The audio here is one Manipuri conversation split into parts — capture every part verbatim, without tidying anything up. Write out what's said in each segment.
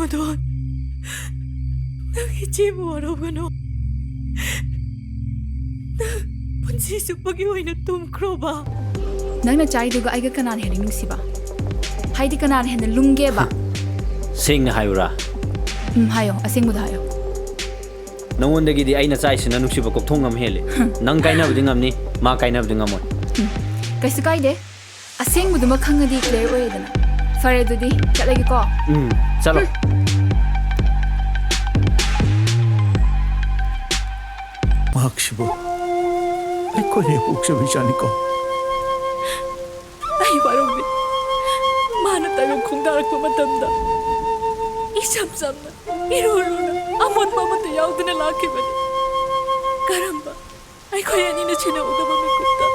ꯃꯗꯣꯟ, ꯅꯪ ꯏꯆꯦꯕꯨ ꯋꯥꯔꯧꯒꯅꯨ꯫ ꯅꯪ ꯄꯨꯟꯁꯤ ꯆꯨꯞꯄꯒꯤ ꯑꯣꯏꯅ ꯇꯨꯝꯈ꯭ꯔꯣꯕ꯫ ꯅꯪꯅ ꯆꯥꯏꯗꯨꯒ ꯑꯩꯒ ꯀꯅꯥꯅ ꯍꯦꯟꯅ ꯅꯨꯡꯁꯤꯕ? ꯍꯥꯏꯗꯤ ꯀꯅꯥꯅ ꯍꯦꯟꯅ ꯂꯨꯝꯒꯦꯕ? ꯁꯦꯡꯅ ꯍꯥꯏꯌꯨꯔꯥ? ꯎꯝ, ꯍꯥꯏꯌꯣ, ꯑꯁꯦꯡꯕꯗꯣ ꯍꯥꯏꯌꯣ꯫ ꯅꯉꯣꯟꯗꯒꯤꯗꯤ ꯑꯩꯅ ꯆꯥꯏꯁꯤꯅ ꯅꯨꯡꯁꯤꯕ ꯀꯣꯛꯊꯣꯡ ꯑꯃ ꯍꯦꯜꯂꯤ꯫ ꯅꯪ ꯀꯥꯏꯅꯕꯗꯤ ꯉꯝꯅꯤ, ꯃꯥ ꯀꯥꯏꯅꯕꯗꯤ ꯉꯝꯃꯣꯏ꯫ ꯎꯝ, ꯀꯩꯁꯨ ꯀꯥꯏꯗꯦ꯫ ꯑꯁꯦꯡꯕꯗꯨꯃ ꯈꯪꯉꯗꯤ clear ꯑꯣꯏꯔꯦꯗꯅ꯫ ꯐꯔꯦ, ꯑꯗꯨꯗꯤ ꯆꯠꯂꯒꯦꯀꯣ꯫ ꯎꯝ, ꯆꯠꯂꯣ꯫ ꯎꯝ꯫ ꯃꯍꯥꯛꯁꯤꯕꯨ ꯑꯩꯈꯣꯏꯅ ꯍꯦꯛ ꯄꯣꯛꯆꯕ ꯏꯆꯥꯅꯤꯀꯣ꯫ ꯑꯩ ꯋꯥꯔꯧꯗꯦ꯫ ꯃꯥꯅ ꯇꯥꯏꯕꯪ ꯈꯣꯡꯗꯥꯔꯛꯄ ꯃꯇꯝꯗ ꯏꯆꯝ ꯆꯝꯅ, ꯏꯔꯣ ꯂꯨꯅ, ꯑꯃꯣꯠꯄ ꯑꯃꯠꯇ ꯌꯥꯎꯗꯅ ꯂꯥꯛꯈꯤꯕꯅꯤ꯫ ꯀꯔꯝꯕ ꯑꯩꯈꯣꯏ ꯑꯅꯤꯅ ꯁꯦꯟꯅꯍꯧꯗꯕ ꯃꯤꯀꯨꯞꯇ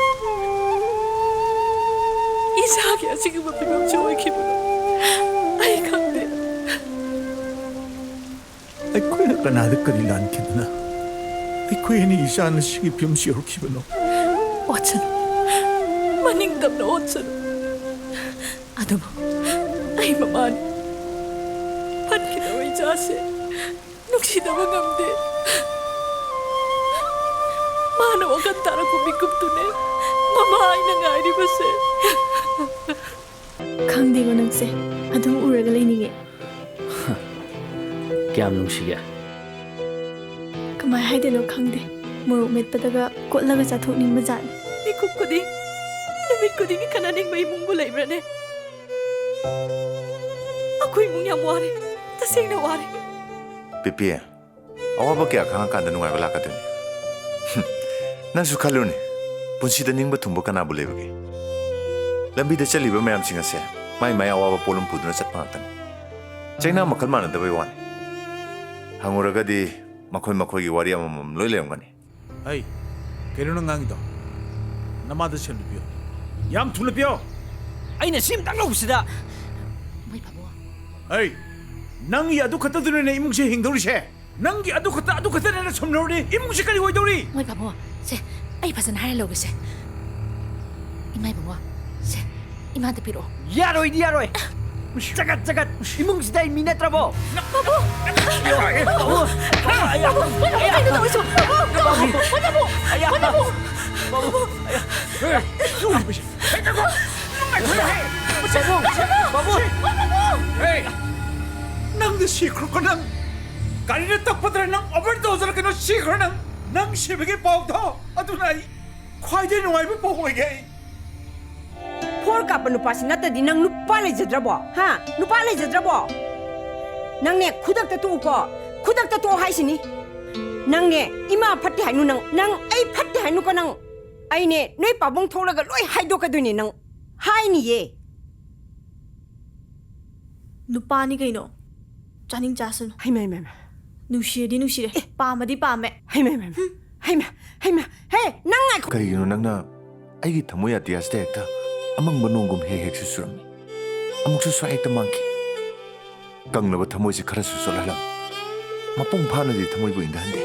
ꯏꯆꯥꯒꯤ ꯑꯁꯤꯒꯨꯝꯕ ꯐꯤꯕꯝꯁꯤ ꯑꯣꯏꯈꯤꯕꯅꯣ? ꯑꯩ ꯈꯪꯗꯦ꯫ ꯑꯩꯈꯣꯏꯅ ꯀꯅꯥꯗ ꯀꯔꯤ ꯂꯥꯟꯈꯤꯗꯅ ꯑꯩꯈꯣꯏ ꯑꯅꯤ ꯏꯆꯥꯅ ꯁꯤꯒꯤ ꯐꯤꯕꯝꯁꯤ ꯌꯧꯔꯛꯈꯤꯕꯅꯣ? ꯑꯣꯠꯁꯅꯨ꯫ ꯃꯅꯤꯡ ꯇꯝꯅ ꯑꯣꯠꯁꯅꯨ꯫ ꯑꯗꯨꯕꯨ ꯑꯩ ꯃꯃꯥꯅꯤ꯫ ꯐꯠꯈꯤꯗꯕ ꯏꯆꯥꯁꯦ ꯅꯨꯡꯁꯤꯗꯕ ꯉꯝꯗꯦ꯫ ꯃꯥꯅ ꯋꯥꯈꯜ ꯇꯥꯔꯛꯄ ꯃꯤꯀꯨꯞꯇꯨꯅꯦ ꯃꯃꯥ ꯑꯩꯅ ꯉꯥꯏꯔꯤꯕꯁꯦ꯫ ꯈꯪꯗꯦꯀꯣ ꯅꯪꯁꯦ꯫ ꯑꯗꯨꯝ ꯎꯔꯒ ꯂꯩꯅꯤꯡꯉꯦ꯫ ꯀꯌꯥꯝ ꯅꯨꯡꯁꯤꯒꯦ? ꯀꯃꯥꯏ ꯍꯥꯏꯗꯣꯏꯅꯣ ꯈꯪꯗꯦ꯫ ꯃꯣꯔꯣꯛ ꯃꯦꯠꯄꯗꯒ ꯀꯣꯠꯂꯒ ꯆꯥꯊꯣꯛꯅꯤꯡꯕ ꯖꯥꯠꯅꯤ꯫ ꯃꯤꯀꯨꯞ ꯈꯨꯗꯤꯡ, ꯅꯨꯃꯤꯠ ꯈꯨꯗꯤꯡꯒꯤ ꯈꯠꯅꯅꯤꯡꯕ ꯏꯃꯨꯡꯕꯨ ꯂꯩꯕ꯭ꯔꯅꯦ? ꯑꯩꯈꯣꯏ ꯏꯃꯨꯡ ꯌꯥꯝ ꯋꯥꯔꯦ, ꯇꯁꯦꯡꯅ ꯋꯥꯔꯦ꯫ ꯄꯤꯄꯤ, ꯑꯋꯥꯕ ꯀꯌꯥ ꯈꯪꯉꯀꯥꯟꯗ ꯅꯨꯡꯉꯥꯏꯕ ꯂꯥꯛꯀꯗꯣꯏꯅꯤ꯫ ꯅꯪꯁꯨ ꯈꯜꯂꯨꯅꯦ, ꯄꯨꯟꯁꯤꯗ ꯅꯤꯡꯕ ꯊꯨꯡꯕ ꯀꯅꯥꯕꯨ ꯂꯩꯕꯒꯦ? ꯂꯝꯕꯤꯗ ꯆꯠꯂꯤꯕ ꯃꯌꯥꯝꯁꯤꯡ ꯑꯁꯦ ꯃꯥꯏ ꯃꯥꯏ ꯑꯋꯥꯕ ꯄꯣꯠꯂꯨꯝ ꯄꯨꯗꯨꯅ ꯆꯠꯄ ꯉꯥꯛꯇꯅꯤ꯫ ꯆꯩꯅꯥ ꯃꯈꯜ ꯃꯥꯟꯅꯗꯕꯩ ꯋꯥꯅꯤ꯫ ꯍꯪꯉꯨꯔꯒꯗꯤ ꯃꯈꯣꯏ ꯃꯈꯣꯏꯒꯤ ꯋꯥꯔꯤ ꯑꯃꯃꯝ ꯂꯣꯏ ꯂꯩꯔꯝꯒꯅꯤ꯫ ꯑꯩ, ꯀꯩꯅꯣ ꯅꯪ ꯉꯥꯡꯉꯤꯗꯣ? ꯅꯃꯥꯗ ꯁꯦꯜꯗꯨ ꯄꯤꯌꯣ꯫ ꯌꯥꯝ ꯊꯨꯅ ꯄꯤꯌꯣ꯫ ꯑꯩꯅ ꯁꯤ ꯑꯝꯇꯪ ꯂꯧꯕꯁꯤꯗ꯫ ꯃꯣꯏ ꯄꯥꯕꯨꯡ꯫ ꯑꯩ, ꯅꯪꯒꯤ ꯑꯗꯨ ꯈꯛꯇꯗꯨꯅꯅꯦ ꯏꯃꯨꯡꯁꯦ ꯍꯤꯡꯗꯧꯔꯤꯁꯦ꯫ ꯅꯪꯒꯤ ꯑꯗꯨ ꯈꯛꯇ, ꯑꯗꯨ ꯈꯛꯇꯅꯦꯅ ꯁꯨꯝ ꯂꯧꯔꯗꯤ ꯏꯃꯨꯡꯁꯦ ꯀꯔꯤ ꯑꯣꯏꯗꯧꯔꯤ? ꯃꯣꯏ ꯄꯥꯕꯨꯡ, ꯁꯦ, ꯑꯩ ꯐꯖꯅ ꯍꯥꯏꯔ ꯂꯧꯒꯦꯁꯦ꯫ ꯏꯃꯥ ꯏꯕꯨꯡꯉꯣ, ꯁꯦ, ꯏꯃꯥꯗ ꯄꯤꯔꯛꯑꯣ꯫ ꯌꯥꯔꯣꯏꯗꯤ ꯌꯥꯔꯣꯏ꯫ ꯆꯒꯠ ꯆꯒꯠ! ꯏꯃꯨꯡꯁꯤꯗ ꯑꯩ ꯃꯤ ꯅꯠꯇ꯭ꯔꯕꯣ? ꯄꯥꯕꯨꯡ! ꯄꯥꯕꯨꯡ! ꯄꯥꯕꯨꯡ! ꯄꯥꯕꯨꯡ! ꯀꯩꯅꯣ ꯇꯧꯔꯤꯁꯤꯕꯣ? ꯄꯥꯕꯨꯡ! ꯄꯥꯕꯨꯡ! ꯄꯥꯕꯨꯡ! ꯄꯥꯕꯨꯡ! ꯄꯥꯕꯨꯡ! ꯄꯥꯕꯨꯡ! ꯍꯦ! ꯅꯪꯗꯤ ꯁꯤꯈ꯭ꯔꯣꯀꯣ ꯅꯪ! ꯒꯥꯔꯤꯅ ꯇꯛꯄꯗ꯭ꯔꯥ ꯅꯪ? ꯑꯣꯚꯔ ꯗꯣꯁꯔ ꯀꯩꯅꯣ ꯁꯤꯈ꯭ꯔꯣ ꯅꯪ! ꯅꯪ ꯁꯤꯕꯒꯤ ꯄꯥꯎꯗꯣ ꯑꯗꯨꯅ ꯑꯩ ꯈ꯭ꯋꯥꯏꯗꯒꯤ ꯅꯨꯡꯉꯥꯏꯕ ꯄꯥꯎ ꯑꯣꯏꯒꯦ ꯑꯩ꯫ ꯐꯣꯔ ꯀꯥꯞꯄ ꯅꯨꯄꯥꯁꯤ ꯅꯠꯇꯗꯤ ꯅꯪ ꯅꯨꯄꯥ ꯂꯩꯖꯗ꯭ꯔꯕꯣ? ꯍꯥ? ꯅꯨꯄꯥ ꯂꯩꯖꯗ꯭ꯔꯕꯣ? ꯅꯪꯅꯦ ꯈꯨꯗꯛꯇ ꯇꯣꯛꯎꯀꯣ꯫ ꯈꯨꯗꯛꯇ ꯇꯣꯛꯑꯣ ꯍꯥꯏꯁꯤꯅꯤ꯫ ꯅꯪꯅꯦ ꯏꯃꯥ ꯐꯠꯇꯦ ꯍꯥꯏꯅꯨ ꯅꯪ꯫ ꯅꯪ ꯑꯩ ꯐꯠꯇꯦ ꯍꯥꯏꯅꯨꯀꯣ ꯅꯪ꯫ ꯑꯩꯅꯦ ꯅꯣꯏ ꯄꯥꯕꯨꯡ ꯊꯣꯛꯂꯒ ꯂꯣꯏ ꯍꯥꯏꯗꯣꯛꯀꯗꯣꯏꯅꯦ ꯅꯪ꯫ ꯍꯥꯏꯅꯤꯌꯦ꯫ ꯅꯨꯄꯥꯅꯤ ꯀꯩꯅꯣ꯫ ꯆꯥꯅꯤꯡ ꯆꯥꯁꯅꯨ꯫ ꯍꯩꯃ, ꯍꯩꯃ, ꯍꯩꯃ꯫ ꯅꯨꯡꯁꯤꯔꯗꯤ ꯅꯨꯡꯁꯤꯔꯦ꯫ ꯑꯦ꯫ ꯄꯥꯝꯃꯗꯤ ꯄꯥꯝꯃꯦ꯫ ꯍꯩꯃ, ꯍꯩꯃ, ꯍꯩꯃ꯫ ꯍꯩꯃ, ꯍꯩꯃ, ꯍꯩꯃ꯫ ꯍꯦ, ꯅꯪ ꯉꯥꯏꯈꯣ꯫ ꯀꯔꯤꯒꯤꯅꯣ ꯅꯪꯅ ꯑꯩꯒꯤ ꯊꯃꯣꯏ ꯑꯇꯤꯌꯥꯁꯤꯗ ꯍꯦꯛꯇ ꯑꯃꯪꯕ ꯅꯣꯡꯒꯨꯝ ꯍꯦꯛ ꯍꯦꯛꯁꯨ ꯆꯨꯔꯝꯃꯤ, ꯑꯃꯨꯛꯁꯨ ꯁ꯭ꯋꯥꯏ ꯍꯦꯛꯇ ꯃꯥꯡꯈꯤ? ꯀꯪꯂꯕ ꯊꯃꯣꯏꯁꯤ ꯈꯔꯁꯨ ꯆꯣꯠꯍꯜꯂꯝꯃꯤ꯫ ꯃꯄꯨꯡ ꯐꯥꯅꯗꯤ ꯊꯃꯣꯏꯕꯨ ꯏꯪꯊꯍꯟꯗꯦ꯫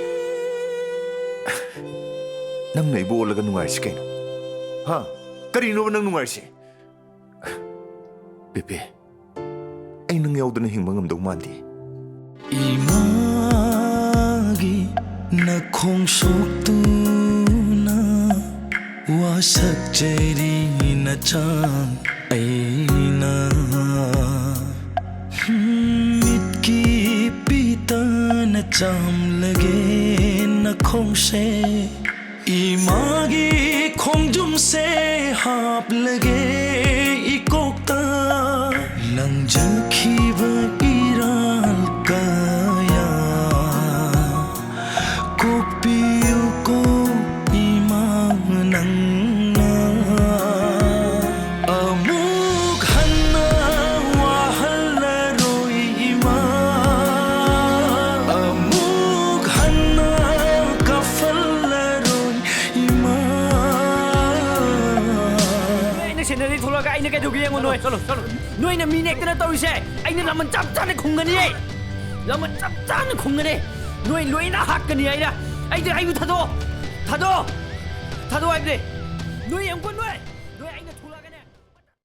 ꯅꯪꯅ ꯑꯩꯕꯨ ꯑꯣꯠꯂꯒ ꯅꯨꯡꯉꯥꯏꯔꯤꯁꯤ ꯀꯩꯅꯣ? ꯍꯥ? ꯀꯔꯤꯅꯣꯕ ꯅꯪ ꯅꯨꯡꯉꯥꯏꯔꯤꯁꯤ? ꯄꯦꯄꯦ, ꯑꯩ ꯅꯪ ꯌꯥꯎꯗꯅ ꯍꯤꯡꯕ ꯉꯝꯗꯧ ꯃꯥꯟꯗꯦ꯫ ꯏꯃꯥꯒꯤ ꯅꯈꯣꯡ ꯁꯣꯛꯇꯨꯅ ꯋꯥꯁꯛꯆꯔꯤ ꯅꯆꯥ ꯑꯩꯅ꯫ ꯃꯤꯠꯀꯤ ꯄꯤꯇꯅ ꯆꯥꯝꯂꯒꯦ ꯅꯈꯣꯡꯁꯦ꯫ ꯏꯃꯥꯒꯤ ꯈꯣꯡꯖꯨꯝꯁꯦ ꯍꯥꯞꯂꯒꯦ ꯏꯀꯣꯛꯇ꯫ ꯅꯪꯖꯈꯤꯕ ꯏꯔꯥꯜ ꯀꯌꯥ ꯀꯣꯛꯄꯤꯌꯨꯀꯣ ꯏꯃꯥ ꯅꯪꯅ꯫ ꯑꯃꯨꯛ ꯍꯟꯅ ꯋꯥꯍꯜꯂꯔꯣꯏ ꯏꯃꯥ, ꯑꯃꯨꯛ ꯍꯟꯅ ꯀꯥꯞꯍꯜꯂꯔꯣꯏ ꯏꯃꯥ꯫ ꯑꯩꯅ ꯁꯦꯟꯅꯔꯤ ꯊꯣꯛꯂꯛꯑꯒ ꯑꯩꯅ ꯀꯩꯗꯧꯒꯦ ꯌꯦꯡꯉꯨ ꯅꯣꯏ꯫ ꯆꯠꯂꯣ, ꯆꯠꯂꯣ꯫ ꯅꯣꯏꯅ ꯃꯤ ꯅꯦꯛꯇꯅ ꯇꯧꯔꯤꯁꯦ ꯑꯩꯅ ꯂꯃꯟ ꯆꯞ ꯆꯥꯅ ꯈꯨꯝꯒꯅꯤꯌꯦ꯫ ꯂꯃꯟ ꯆꯞ ꯆꯥꯅ ꯈꯨꯝꯒꯅꯤ꯫ ꯅꯣꯏ ꯂꯣꯏꯅ ꯍꯥꯠꯀꯅꯤ ꯑꯩꯅ꯫ ꯑꯩꯗꯤ ꯑꯩꯕꯨ ꯊꯥꯗꯣꯛꯑꯣ꯫ ꯊꯥꯗꯣꯛꯑꯣ꯫ ꯊꯥꯗꯣꯛꯑꯣ ꯍꯥꯏꯕꯅꯦ꯫ ꯅꯣꯏ ꯑꯃꯨꯛꯀ ꯅꯣꯏ꯫